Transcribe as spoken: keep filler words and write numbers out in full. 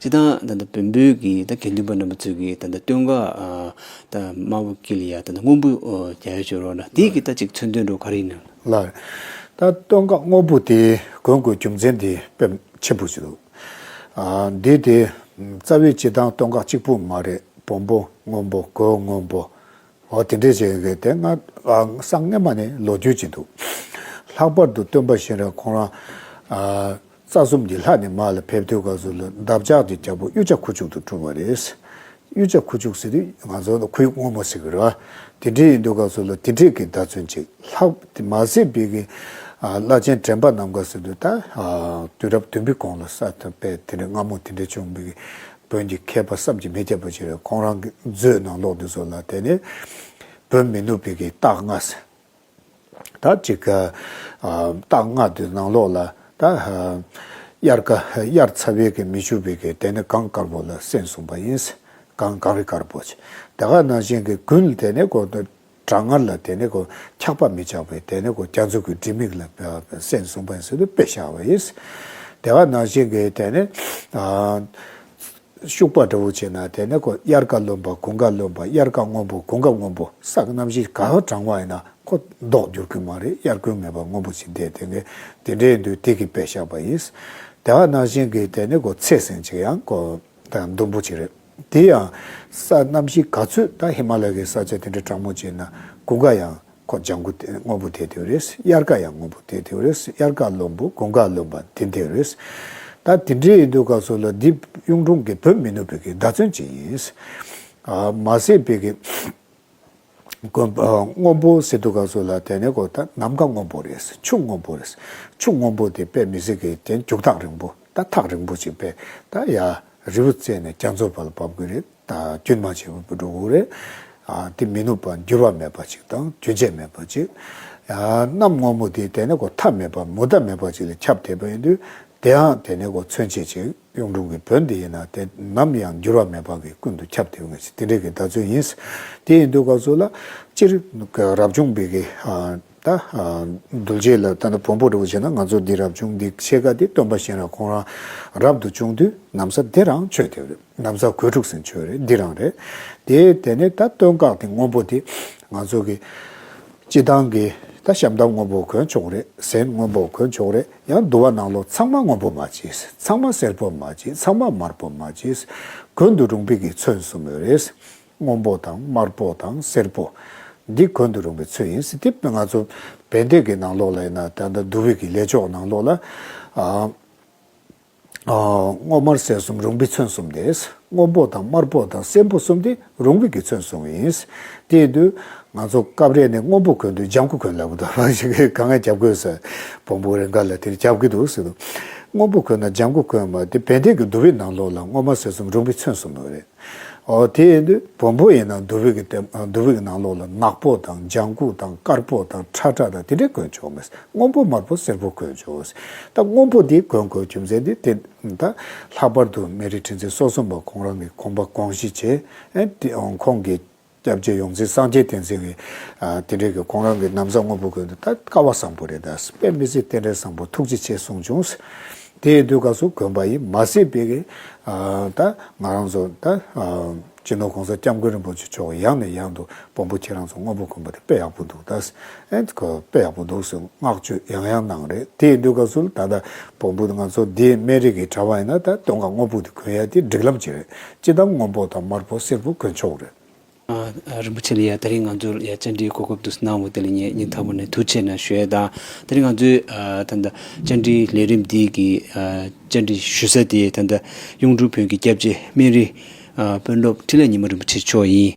སྤྱིར་བཏང་ད་ལྟ་བོན་པོའི་གི་ད་དགེ་འདུན་པ་རྣམ་པ་ཚོས་ཀྱི་ད་ལྟ་སྟོད་འགག་ཨ་ད་དམར་པོ་དཀྱིལ་ལ་ཡ་ད་ལྟ་སྔོན་པོ་ཨ་རྒྱག་ཡ་བྱོས་རོགས་ན་དེའི་གི་ད་ཅིག་མཚོན་དོན་འདྲ་ག་རེ་ཡིན་ན། ལགས། ད་སྟོད་འགག་སྔོན་པོ་དེ་གོན་དགོས་རྒྱུ་མཚན་དེ་དཔེ་ཆེན་པོ་ཞིག་འདུག་ཨ་འདི་དེ་རྩ་བའི་སྤྱིར་བཏང་སྟོད་འགག་གཅིག་པུ་མ་རེད། བོན་པོ་སྔོན་པོ། གོས་སྔོན་པོ། འོ་དེ་འདྲས་བྱས་ཀྱི་དེ་ང་ཨ་སང་སྔས་མ་ནས་ལོ་རྒྱུས་ཅིག་འདུག་ལྷག་པར་དུ་སྟོན་པ་གཤེན་རབ་ཁོང་རང་ཨ་རྩ་གསུམ་གྱི་ལྷ་ནས་མར་ལ་ཕེབས་དུས་སྐབས་སུ་ལ་འདབ་ཆགས་ཀྱི་རྒྱལ་པོ་གཡུ་བྱ་ཁུ་བྱུག་ཏུ་གྲུབ་པ་རེད། གཡུ་བྱ་ཁུ་བྱུག་ཟེར་དུས་ང་ཚོ་ཁོར་ཡུག་སྔོན་མོ་ཟེར་གི་རེད་བ། དེ་འདྲས་ཡིན་དུས་སྐབས་སུ་ལ་དེ་འདྲས་ཀྱི་བརྡ་མཚོན་ཅིག་ལྷག་དེ་མ་ཟད་པའི་གི་ཨ་བླ་ཆེན་དྲན་པ་རྣམ་དཀར་ཟེར་དུས་ད་ཨ་དུས་རབས་བདུན་པའི་གོང་ལ་ས་ཐོབ་པའི་དེ་འདྲས་སྔ་མོ་དེ་འདྲས་བྱུང་བའི་གི་བོན་གྱི་མཁས་པ་བསམ་གྱིས་མི་ཁྱབ་པ་ཞིག་རེད། ཁོང་རང་གི་མཛོད་ནང་ལོགས་འདི་ཚོ་ལ་དེ་ནས་བོན་མི་ནུབ་པའི་གི་རྟགས་ལྔ་ཟེར། ད་ཅིག་ཨ་རྟགས་ལྔ་དེ་ནང་ལོགས་ལ་ད་ཨ་དབྱར་ཁ་དབྱར་ཚ་བའི་གི་མི་ཞུ་བའི་གི་དེ་ནས་གངས་དཀར་པོ་ལ་སྲན་གསུངས་པ་ཡིན། གངས་གངས་རི་དཀར་པོ་ཆེ། དེ་ག་ནང་བཞིན་གི་དགུན་དེ་ནས་ཁོ་གྲང་ངར་ལ་དེ་ནས་ཁོ་འཁྱག་པ་མི་འཁྱག་པའི་དེ་ནས་ཁོ་རྒྱ་མཚོ་གི་དྲི་མིག་ལ་སྲན་གསུངས་པ་ཡིན་ཟེར་དུས་དཔེ་བཞག་པ་ཡིན། དེ་ག་ནང་བཞིན་གི་དེ་ནས་ཨ་ཤུག་པ་འདྲ་བོ་བྱས་ན་དེ་ནས་ཁོ་དབྱར་ཁ་རློན་པ་དགུན་ཁ་རློན་པ། དབྱར་ཁ་སྔོན་པོ་དགུན་ཁ་སྔོན་པོ། ས་གི་གནམ་གཤིས་ག་པར་གྲང་བ་ཡིན་ན་ཁོ་མདོག་འགྱུར་གི་མ་རེད། དབྱར་དགུན་མེད་པར་སྔོན་པོ་ཞིག་བསྡད་དེ་ངས་དེ་འདྲའི་དུས་དེ་གི་དཔེ་བཞག་པ་ཡིན། དེ་ག་ནང་བཞིན་གི་དེ་ནས་ཁོ་ཚེས་ཟེར་ཅིག་ཡང་ཁོ་ད་ཟླུམ་པོ་ཅིག་རེད། དེ་ཡང་ས་གནམ་གཤིས་ག་ཚོད་ད་ཧི་མ་ལ་ཡའི་ས་ཆ་དེ་འདྲ་གྲང་མོ་བྱས་ན་དགུན་ཁ་ཡང་ཁོ་ལྗང་གུ་དེ་སྔོན་པོ་དེ་དེ་རེད། དབྱར་ཁ་ཡང་སྔོན་པོ་དེ་དེ་རེད། དབྱར་ཁ་རློན་པོ་དགུན་ཁ་རློན་པ་དེ་དེ་རེད། ད་དེ་འདྲའི་ཡིན་དུས་སྐབས་སུ་ལ་འདི་གཡུང་དྲུང་གི་བོན་མི་ནུབ་པའི་གི་བརྡ་མཚོན་ཅིག་ཡིན། ཨ་མ་ཟད་པའི་གི་དགོན་པ་སྔོན་པོ་ཟེར་དུས་སྐབས་སུ་ལ་དེ་ནས་ཁོ་ད་ནམ་མཁའ་སྔོན་པོ་རེད། ཆུ་སྔོན་པོ་རེད། ཆུ་སྔོན་པོ་དེ་དཔེ་མི་སྲིད་གི་དེ་རྒྱུག་ཐག་རིང་པོ་ད་ཐག་རིང་པོ་ཅིག་དཔེ་ད་ཡ་རི་བོ་རྩེ་ནས་རྒྱ་མཚོ་བར་ལ་བབས་གི་རེད། ད་རྒྱུན་མ་ཆད་པར་འགྲོ་གི་རེད། ཨ་དེ་མི་ནུབ་པ་འགྱུར་བ་མེད་པ་ཅིག་དང་རྒྱུན་ཆད་མེད་པ་ཅིག་ཨ་གནམ་སྔོན་པོ་དེ་དེ་ནས་ཁོ་མཐའ་མེད་པ་མུ་མཐའ་མེད་པ་ཅིག་ལ་ཁྱབ་བསྡད་པ་ཡིན་དུས་དེའང་དེ་ནས་ཁོ་མཚོན་བྱེད་ཅིག་གཡུང་དྲུང་གི་བོན་འདི་ཡིན་ན་དེ་ནམ་ཡང་འགྱུར་བ་མེད་པ་གི་ཀུན་ཏུ་ཁྱབ་བསྡད་ཡོད་ངེས་ཅིག་དེ་འདྲའི་གི་བརྡ་མཚོན་ཡིན། དེ་ཡིན་དུས་སྐབས་སུ་ལ་སྤྱིར་རབ་བྱུང་པའི་གི་ཨ་ད་ཨ་གདུལ་བྱ་ལ་ད་ནི་བོན་པོ་འདྲ་བོ་བྱས་ན་ང་ཚོ་འདི་རབ་བྱུང་འདི་ཕྱེད་ཀ་འདི་སྟོན་པ་གཤེན་རབ་ཁོང་རང་རབ་ཏུ་བྱུང་དུས་ན་བཟའ་དེ་རང་མཆོད་དེ་རེད། ན་བཟའ་གོས་དྲུག་ཟེར་མཆོད་རེད། འདི་རང་རེད། དེ་དེ་ནས་ད་སྟོད་འགག་དེ་སྔོན་པོ་དེ་ང་ཚོ་གི་སྤྱིར་བཏང་གི་ད་ཤམ་ཐབས་སྔོན་པོ་གོན་ཆོག་རེད། གཟན་སྔོན་པོ་གོན་ཆོག་རེད། ཡང་འདུལ་བ་ནང་ལོགས་ཚང་མ་སྔོན་པོ་མ་བྱེད། ཚང་མ་སེར་པོ་མ་བྱེད། ཚང་མ་དམར་པོ་མ་བྱེད། གོན་དུ་རུང་བའི་གི་ཚོན་གསུམ་ཡོད་རེད། སྔོན་པོ་དང་དམར་པོ་དང་སེར་པོ། འདི་གོན་དུ་རུང་བའི་ཚོན་ཡིན་ཟེར་དེ་ང་ཚོ་བན་དེ་གི་ནང་ལོགས་ལ་ཡིན་ན་ད་ལྟ་འདུལ་བའི་གི་ལས་ཆོག་ནང་ལོགས་ལ་ཨ། ཨ་སྔོ་དམར་སེར་གསུམ་རུང་བའི་ཚོན་གསུམ་དེ། སྔོན་པོ་དང་དམར་པོ་དང་སེར་པོ་གསུམ་དེ་རུང་བའི་གི་ཚོན་གསུམ་ཡིན། དེ་ཡིན་དུས་ང་ཚོ་སྐབས་རེ་ནས་སྔོན་པོ་གོན་དུས་ལྗང་གུ་གོན་ལབ་དུས་ཞིག་གང་ང་རྒྱབ་དགོས་ཟེར། བོན་པོ་རེ་འགའ་ལ་དེར་རྒྱབ་གི་འདུག་ཟེར་དུས། སྔོན་པོ་གོན་ན་ལྗང་གུ་གོན་མ་དེ་བན་དེ་གི་འདུལ་བའི་ནང་ལོགས་ལ་སྔོ་དམར་སེར་གསུམ་རུང་བའི་ཚོན་གསུམ་ཡོད་རེད། ཨོ་དེ་ཡིན་དུས་བོན་པོ་ཡིན་ན་འདུལ་བའི་གི་ལྟེ་འདུལ་བའི་གི་ནང་ལོགས་ལ་ནག་པོ་དང་ལྗང་གུ་དང་དཀར་པོ་དང་ཁྲ་ཁྲ་དང་དེ་འདྲས་གོན་ཆོག་མེད། སྔོན་པོ་དམར་པོ་སེར་པོ་གོན་ཆོག་ད་སྔོན་པོ་དེ་གོན་དགོས་རྒྱུ་མཚན་དེ་དེ་ད་ལྷག་པར་དུ་སྨན་རི་ཁྲི་འཛིན་སོ་གསུམ་པ་ཁོང་རང་གི་དགོངས་པ་དགོངས་གཞི་བྱས་ཨེ་དེ་ཁོང་གི་སྐྱབས་རྗེ་ཡོངས་འཛིན་སངས་རྒྱས་བསྟན་འཛིན་གྱི་ཨ་དེ་འདྲས་ཀྱི་ཁོང་རང་གི་ན་བཟའ་སྔོན་པོ་གོན་དུས་ད་སྐལ་བ་བཟང་པོ་རེད། ད་དཔེ་མི་སྲིད་རྟེན་འབྲེལ་བཟང་པོ་ཐུགས་རྗེ་ཆེ་གསུངས་བྱུང་། དེ་ཡིན་དུས་སྐབས་སུ་གོན་པ་ཡིན་མ་ཟད་པའི་གི་ཨ་ད་ང་རང་ཚོ་ད་ཨ་སྤྱི་ནོར་༸གོང་ས་༸སྐྱབས་མགོན་རིན་པོ་ཆེ་མཆོག་ཡང་ནས་ཡང་དུ་བོན་པོ་ཁྱེད་རང་ཚོ་སྔོན་པོ་གོན་པ་དེ་དཔེ་ཡག་པོ་འདུག་ད་ཨེ་ཁོ་དཔེ་ཡག་པོ་འདུག་ཟེར་བསྔགས་བརྗོད་ཡང་ཡང་གནང་རེད། དེ་ཡིན་དུས་སྐབས་སུ་ད་ལྟ་བོན་པོ་ང་ཚོ་འདི་སྨན་རི་གི་གྲྭ་པ་ཡིན་ན་ད་སྟོད་འགག་སྔོན་པོ་དེ་གོན་ཡ་དེ་སྒྲིག་ལམ་ཅིག་རེད། སྤྱིར་བཏང་སྔོན་པོ་དང་དམར་པོ་སེར་པོ་གོན་ཆོག་རེད། ཨ་ཨ་རིན་པོ་ཆེ་ལ་ཡ་དེ་རིང་ང་ཚོར་ཡ་བཅར་འདྲི་གོ་སྐབས་དུ་གནང་བ་དེ་ལ་ངས་སྙིང་ཐག་པ་ནས་ཐུགས་རྗེ་ཆེ་གནང་ཞུ་ཡ་དང་། དེ་རིང་ང་ཚོའི་ཨ་ད་ལྟ་བཅར་འདྲིའི་ལས་རིམ་འདི་གི་ཨ་བཅར་འདྲི་ཞུ་ས་དེ་ད་ལྟ་གཡུང་དྲུང་བོན་གྱི་སྐྱབས་རྗེ་སྨན་རི་ཨ་དཔོན་སློབ་འཕྲིན་ལས་ཉི་མ་རིན་པོ་ཆེ་མཆོག་ཡིན།